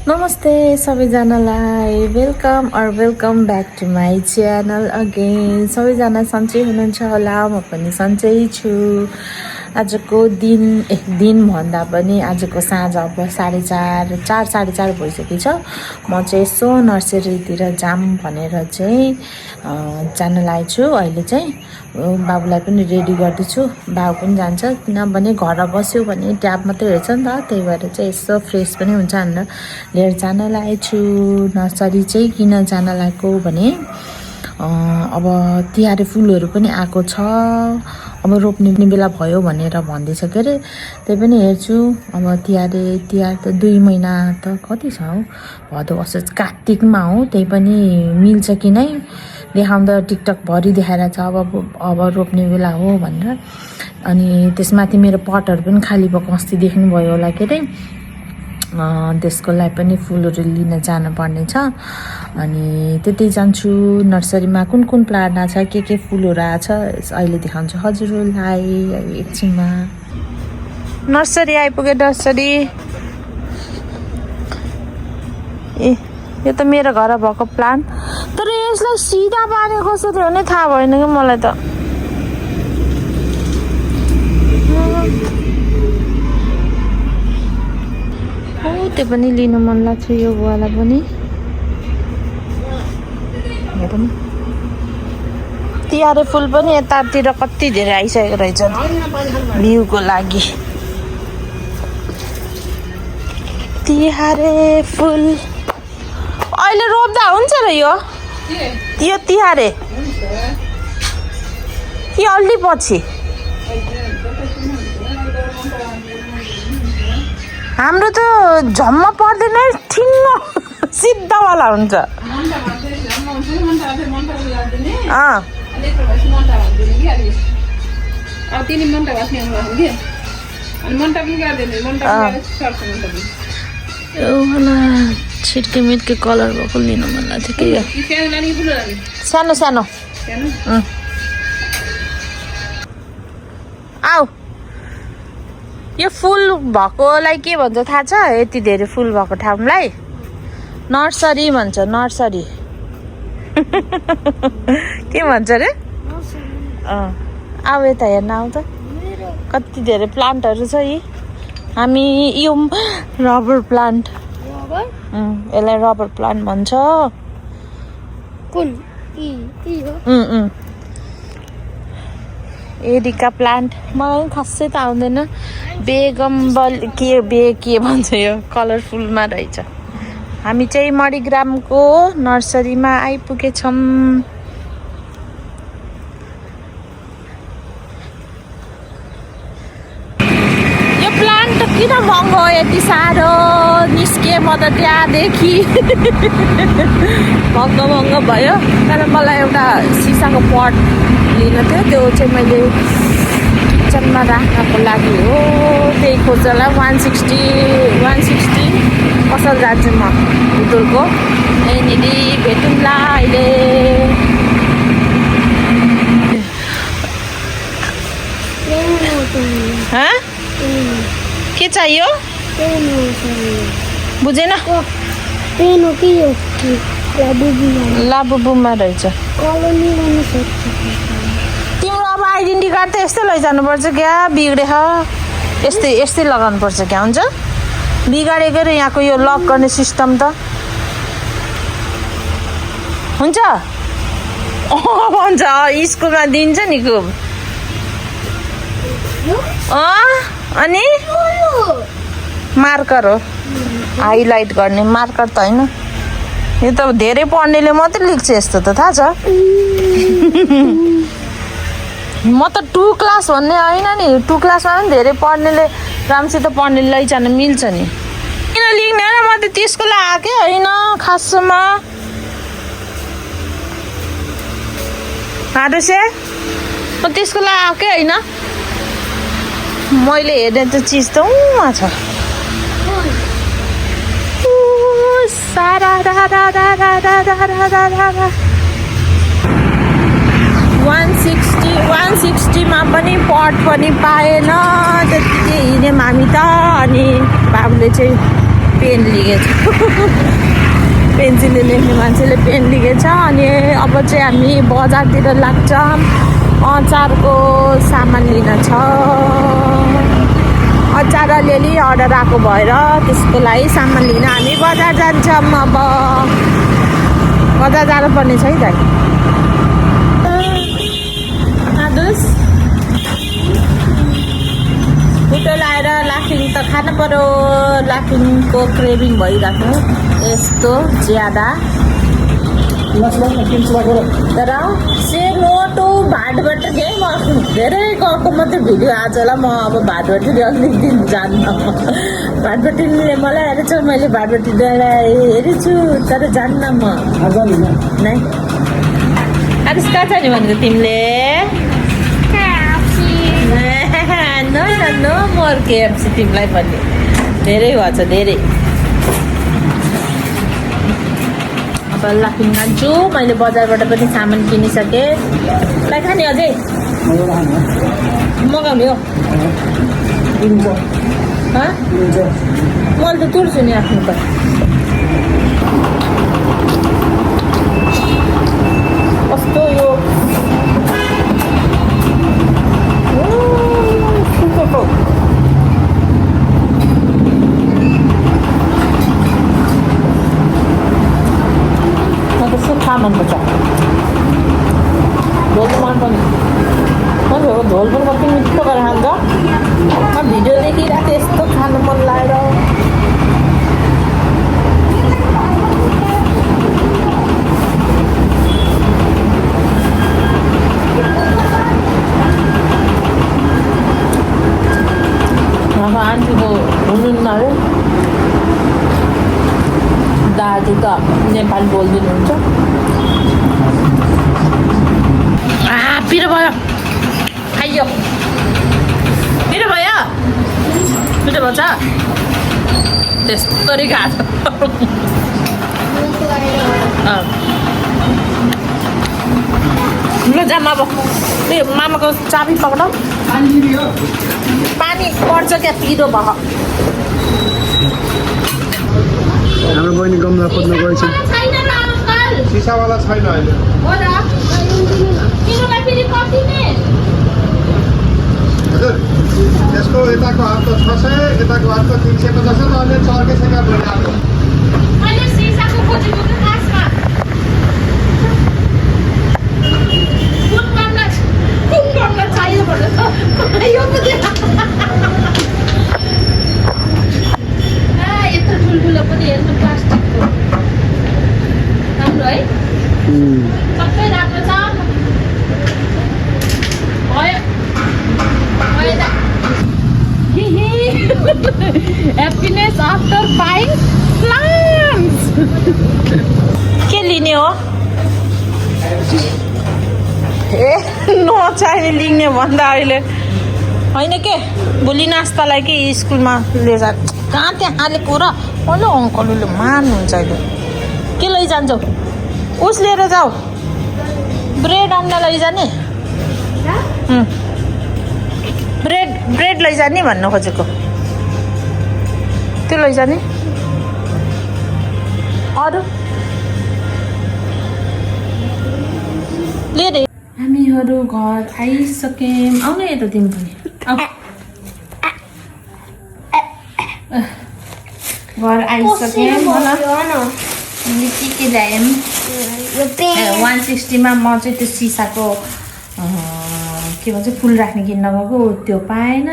नमस्ते सबैजनालाई welcome back to my channel again. सबैजना सन्चै हुनुहुन्छ होला, म पनि सन्चै छु। आजको दिन भन्दा पनि आजको साँझ अब 4:30 भइसकेको छ। म चाहिँ यसो नर्सरीतिर जाम भनेर चाहिँ जान लागेको छु। अहिले चाहिँ बाबुलाई पनि रेडी गर्दैछु, बाबु पनि जान्छ किनभने घर बस्यो भने ट्याब मात्रै हेर्छ नि त, त्यही भएर चाहिँ यसो फ्रेस पनि हुन्छ भनेर लिएर जान लागेको छु। नर्सरी चाहिँ किन जान लागेको भने अब तिहारे फुलहरू पनि आएको छ, अब रोप्ने बेला भयो भनेर भन्दैछ के अरे, त्यही पनि हेर्छु। अब तिहार त 2 महिना त कति छ हौ, भदौ असोज कार्तिकमा हो, त्यही पनि मिल्छ कि नै देखाउँदा टिकटकभरि देखाएर छ अब रोप्ने बेला हो भनेर। अनि त्यसमाथि मेरो पटहरू पनि खाली भएको अस्ति देख्नुभयो होला के अरे, त्यसको लागि पनि फुलहरू लिन जानुपर्ने छ। अनि त्यतै जान्छु। नर्सरीमा कुन प्लान्ट आछ, के फुलहरू आछ अहिले देखाउँछु हजुरहरूलाई एकछिनमा। नर्सरी आइपुग्यो। नर्सरी ए यो त मेरो घर भएको प्लान्ट, तर यसलाई सिधा पारे कसरी हो नि थाहा भएन कि मलाई त। त्यो पनि लिनु मन लाग्छ, यो वाला पनि हेरौँ। तिहारे फुल पनि यतातिर कति धेरै आइसकेको रहेछ भ्यूको लागि। तिहारे फुल अहिले रोप्दा हुन्छ र यो तिहारे कि अलि पछि? हाम्रो त झम्म पर्दैन, ठिङ्ग सिधावाला हुन्छ। छिट्के मिट्के कलर भएको लिनु मन लाग्थ्यो कि सानो सानो। आऊ यो फुल भएकोलाई के भन्छ थाहा छ? यति धेरै फुल भएको ठाउँलाई नर्सरी भन्छ, नर्सरी। के भन्छ रे? आऊ यता हेर्न आऊ त, कति धेरै प्लान्टहरू छ। यी हामी यो रबर प्लान्ट, यसलाई रबर प्लान्ट भन्छ। एरिका प्लान्ट मलाई खासै त आउँदैन। बेगम्बल के भन्छ, यो कलरफुलमा रहेछ। हामी चाहिँ मणिग्रामको नर्सरीमा आइपुगेछौँ। यो प्लान्ट किन महँगो यति साह्रो निस्के? म त त्यहाँदेखि महँगो भयो। तर मलाई एउटा सिसाको पट लिनु थियो, त्यो चाहिँ मैले किचनमा राख्नको लागि हो। त्यही खोज्नलाई 160 पसल जान्छु म बुटुलको। यहीँनिर भेटौँला अहिले। के चाहियो बुझेन? लाबुबुमा रहेछ। तिम्रो अब आइडेन्टी कार्ड त यस्तै लैजानुपर्छ क्या, बिग्रेछ। यस्तै लगाउनुपर्छ क्या, हुन्छ? बिगाडेको र यहाँको यो लक गर्ने सिस्टम त हुन्छ। भन्छ स्कुलमा दिन्छ नि खुब। अनि मार्कर हो, हाइलाइट गर्ने मार्कर त होइन। यो त धेरै पढ्नेले मात्रै लेख्छ यस्तो त, थाहा छ? म त 2 क्लास भन्ने होइन नि, 2 क्लासमा पनि धेरै पढ्नेले राम्रोसित पढ्ने लैजान मिल्छ नि। किन लेख्ने होइन? म त त्यसको लागि आएकै होइन खासमा। हाडुसे म त्यसको लागि आएकै होइन। मैले हेर्ने त चिज त उहाँ छ। 160मा पनि पट पनि पाएन, त्यतिकै हिँड्यौँ हामी त। अनि बाबुले चाहिँ पेन लिएछ पेन्सिलले लेख्ने मान्छेले पेन लिएछ अनि अब चाहिँ हामी बजारतिर लाग्छौँ अचारको सामान लिन छ अचार अलिअलि अर्डर आएको भएर त्यसको लागि सामान लिन हामी बजार जान्छौँ अब बजार जानुपर्ने छ है दाइ होटल आएर लाफिङ त खानु पर्यो लाफिङको क्रेभिङ भइरहेको यस्तो ज्यादा तर से मोटो भाटबाट के म धेरै गएको मात्रै भिडियो आजलाई म अब भाटभट्टी अलिक दिन जान्न भाटभट्टीले मलाई हेरेछ मैले भाटभट्टीलाई हेरेछु तर जान्न म नै आदेश कहाँ छ नि भनेको तिमीले नो मोर केएफसी तिमीलाई पनि धेरै भएछ धेरै अब लाफिङ खान्छु मैले बजारबाट पनि सामान किनिसकेँ लाई खाने अझै मगाउने हो मैले त तुर्छु नि आफ्नो त कस्तो यो सुक्खा मनपर्छ झोल मन पनि झोल पनि कति मिठो गरेर खान्छ म भिडियो देखिरहेको थिएँ यस्तो खानु मन लागेर अब आन्टीको हुनुहुन्न अरे दाजु त नेपाली बोलिदिनुहुन्छ पिरो भयो खाइयो पिरो भयो पिरो भन्छ त्यस्तरी खाएको ल जाम अब त्यो मामाको चाबी पक्राउ पानी पर्छ क्या पिरो भयो हाम्रो बहिनी गमला खोज्न गएछ सिसावाला छैन अहिले हजुर त्यसको यताको हात त 600 यताको हात त 350 छ त अहिले चर्के छैन भइरहेको मैले सिसाको खोजेको त खासमा कुन गमला चाहियो भने यो पनि यत्रो ठुल्ठुलो पनि हेर्नु प्लास्टिकको राम्रो है सबै राम्रो छ ह्याप्पिनेस आफ्टर बाइङ प्लान्ट्स के लिने हो ए नचाहिने लिने भन्दा अहिले होइन के भोलि नास्तालाई के स्कुलमा लिएर कहाँ त्यहाँ हालेको र अलो अङ्कलले मान्नुहुन्छ अहिले के लैजान्छौ उस लिएर जाऊ ब्रेड अन्डा लैजाने ब्रेड लैजाने भन्नु खोजेको त्यो लैजाने अरू ले हामीहरू घर आइसक्यौँ आउन यता तिमी पनि घर आइसक्यौँ के ल्यायौँ 160 मा म चाहिँ त्यो सिसाको के भन्छ फुल राख्ने किन्न गएको त्यो पाएन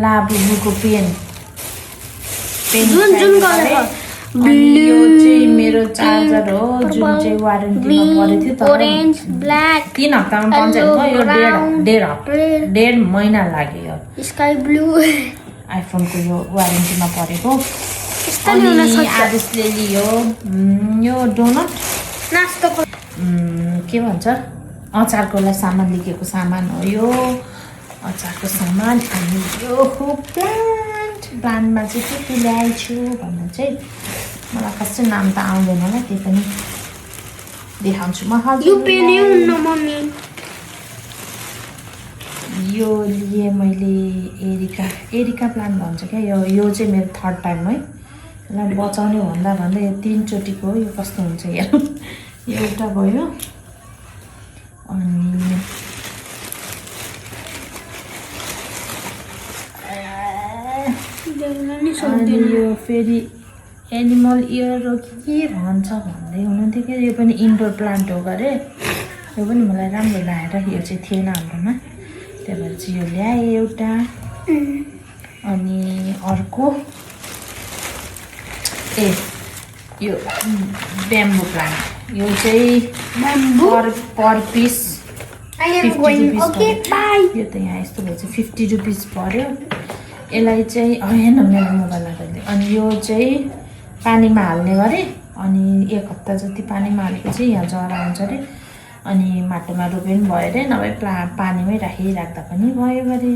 लाबुको पेन यो चाहिँ मेरो चार्जर हो जुन चाहिँ वारेन्टीमा परेको थियो तर 3 हप्तामा पाउँछ यो डेढ महिना लाग्यो स्काई ब्लू आइफोनको यो वारेन्टीमा परेको अनि आदेशले लियो यो डोनट नास्ताको के भन्छ अचारको लागि सामान लिएको सामान हो यो अचारको सामान अनि यो प्लान्टमा चाहिँ के ल्याएछु भन्दा चाहिँ मलाई खासै नाम त आउँदैन होला त्यही पनि देखाउँछु म यो लिए मैले एरिका प्लान्ट भन्छ क्या यो चाहिँ मेरो 3rd टाइम है यसलाई बचाउने भन्दा भन्दै यो 3 चोटिको यो कस्तो हुन्छ हेरौँ। यो एउटा भयो अनि यो फेरि एनिमल इयर हो कि के भन्छ भन्दै हुनुहुन्थ्यो कि यो पनि इन्डोर प्लान्ट हो गरे। यो पनि मलाई राम्रो लागेर यो चाहिँ थिएन हाम्रोमा, त्यही भएर चाहिँ यो ल्याएँ एउटा। अनि अर्को यो ब्याम्बो प्लान्ट, यो चाहिँ पर पिस 50 रुपिस पर्यो। यो त यहाँ यस्तो भएछ 50 रुपिस पर्यो। यसलाई चाहिँ होइन मेरो मोबाइल लाग्यो। अनि यो चाहिँ पानीमा हाल्ने गरेँ, अनि 1 हप्ता जति पानीमा हालेपछि यहाँ जरा हुन्छ अरे, अनि माटोमा रोपे पनि भयो अरे, नभए पानीमै राखिराख्दा पनि भयो गरे।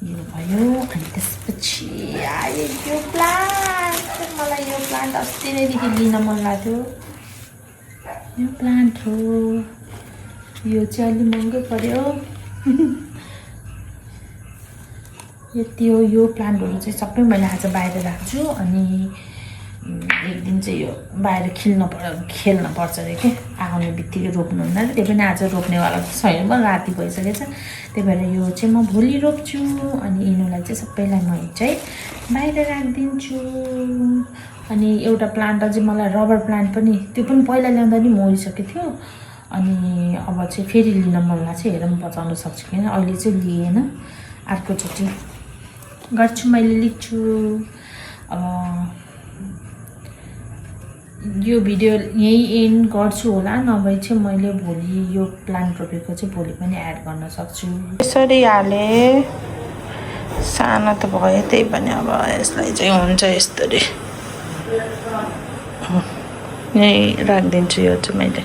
यो भयो। अनि त्यसपछि आयो यो प्लान्ट। मलाई यो प्लान्ट अस्ति नैदेखि लिन मन लाग्थ्यो। यो प्लान्ट हो, यो चाहिँ अलि महँगो पर्यो। यति हो। यो प्लान्टहरू चाहिँ सबै मैले आज बाहिर राख्छु, अनि एक दिन चाहिँ यो बाहिर खेल्न पर्छ अरे के, आउने बित्तिकै रोप्नुहुन्न अरे। त्यही पनि आज रोप्नेवाला छैन, राति भइसकेछ। त्यही भएर यो चाहिँ म भोलि रोप्छु, अनि यिनीहरूलाई चाहिँ सबैलाई म चाहिँ बाहिर राखिदिन्छु। अनि एउटा प्लान्ट चाहिँ मलाई रबर प्लान्ट पनि, त्यो पनि पहिला ल्याउँदा नि मरिसकेको थियो। अनि अब चाहिँ फेरि लिन मन लाग्छ, हेरौँ बचाउन सक्छु कि अहिले चाहिँ लिएन, अर्कोचोटि गर्छु, मैले लेख्छु। अब यो भिडियो यहीँ एन्ड गर्छु होला, नभए चाहिँ मैले भोलि यो प्लान्ट रोपेको चाहिँ भोलि पनि एड गर्न सक्छु। यसरी हाले सानो त भयो, त्यही पनि अब यसलाई चाहिँ हुन्छ यस्तरी यहीँ राखिदिन्छु। यो चाहिँ मैले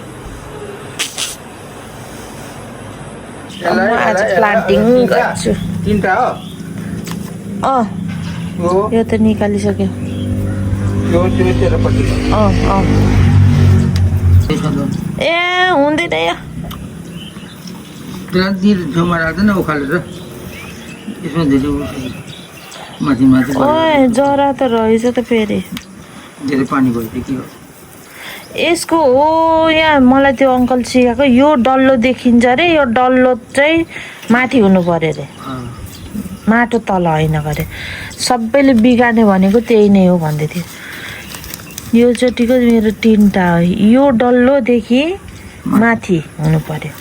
आज प्लान्टिङ गर्छु। 3टा हो? यो त निकालिसक्यो। ए हुँदैन यो छेउमा राख्दैन उखालेर यसमा धेरै माथि माथि जरा त रहेछ त फेरि धेरै पानी भयो के हो यसको हो। यहाँ मलाई त्यो अङ्कल सिकाएको यो डल्लो देखिन्छ अरे, यो डल्लो चाहिँ माथि हुनु पर्यो अरे, माटो तल होइन गरे। सबैले बिगार्ने भनेको त्यही नै हो भन्दै थियो। यो चोटिको मेरो 3टा हो। यो डल्लोदेखि माथि हुनु पर्यो।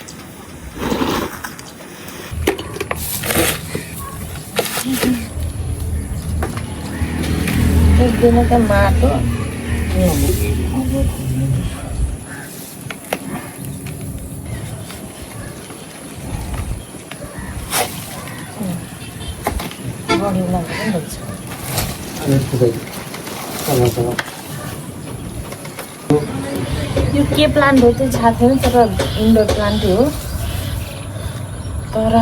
एकदिन त माटो यो के प्लान्ट हो त्यो थाहा थिएन, तर इन्डोर प्लान्ट हो। तर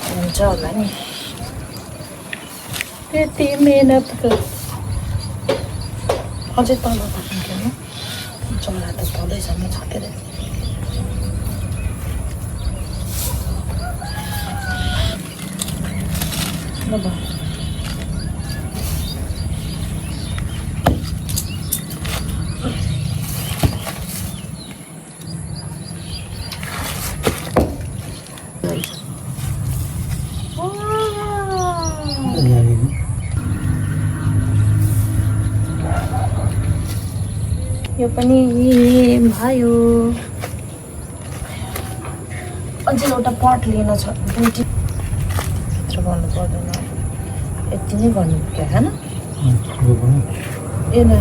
हुन्छ होला नि, त्यति मेहनत अझै तल राख्नु चरा त तलैसम्म छ के अरे। यो पनि भयो। अझै एउटा पट लिन छ, दुईटी गर्नु पर्दैन, यति नै गर्नु क्या होइन। ए नै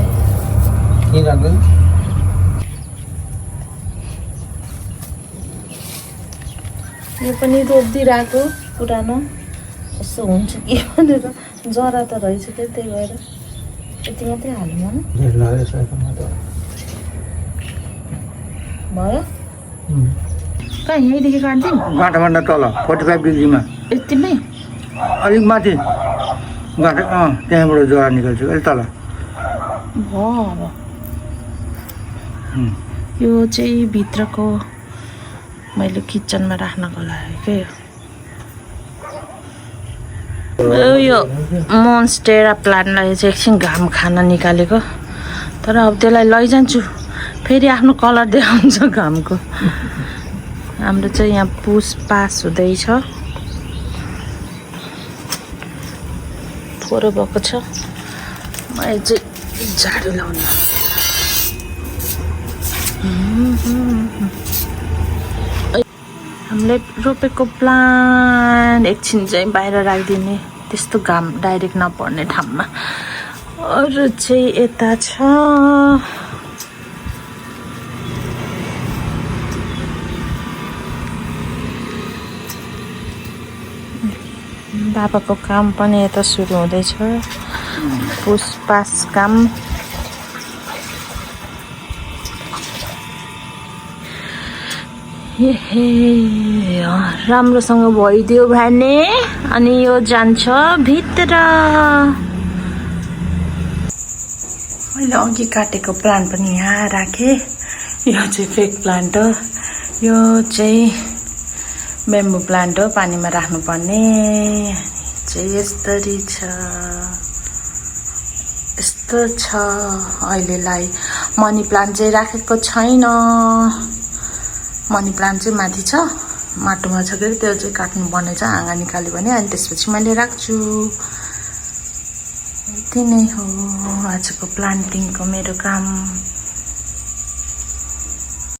यो पनि रोपिदिरहेको पुरानो, यसो हुन्छ कि भनेर। जरा त रहेछ क्या, त्यही भएर यति मात्रै हाल्नु न भयो। कहाँ यहीँदेखि काट्दिउँ? गाँठाभन्दा तल 45 डिग्रीमा यतिमै अलिक माथि गाँठा त्यहाँबाट जरा निकाल्छु अलिक तल। भयो अब यो चाहिँ भित्रको मैले किचनमा राख्नको लागि के यो मोन्स्टेरा प्लान्टलाई चाहिँ एकछिन घाम खान निकालेको तर अब त्यसलाई लैजान्छु फेरि आफ्नो कलर देखाउँछ घामको हाम्रो चाहिँ यहाँ पुस पास हुँदैछ थोरै भएको छ मैले चाहिँ झाडु लाउनु हामीले रोपेको प्लान्ट एकछिन चाहिँ बाहिर राखिदिने त्यस्तो घाम डाइरेक्ट नपर्ने ठाउँमा अरू चाहिँ यता छ बाबाको काम पनि यता सुरु हुँदैछ पुसपास काम राम्रोसँग भइदियो भने अनि यो जान्छ भित्र मैले अघि काटेको प्लान्ट पनि यहाँ राखेँ यो चाहिँ फेक प्लान्ट हो यो चाहिँ बेम्बु प्लान्ट हो पानीमा राख्नुपर्ने चाहिँ यस्तरी छ यस्तो छ अहिलेलाई मनी प्लान्ट चाहिँ राखेको छैन मनी प्लान्ट चाहिँ माथि छ माटोमा छ के त्यो चाहिँ काट्नुपर्ने छ हाँगा निकाल्यो भने अनि त्यसपछि मैले राख्छु यति नै हो आजको प्लान्टिङको मेरो काम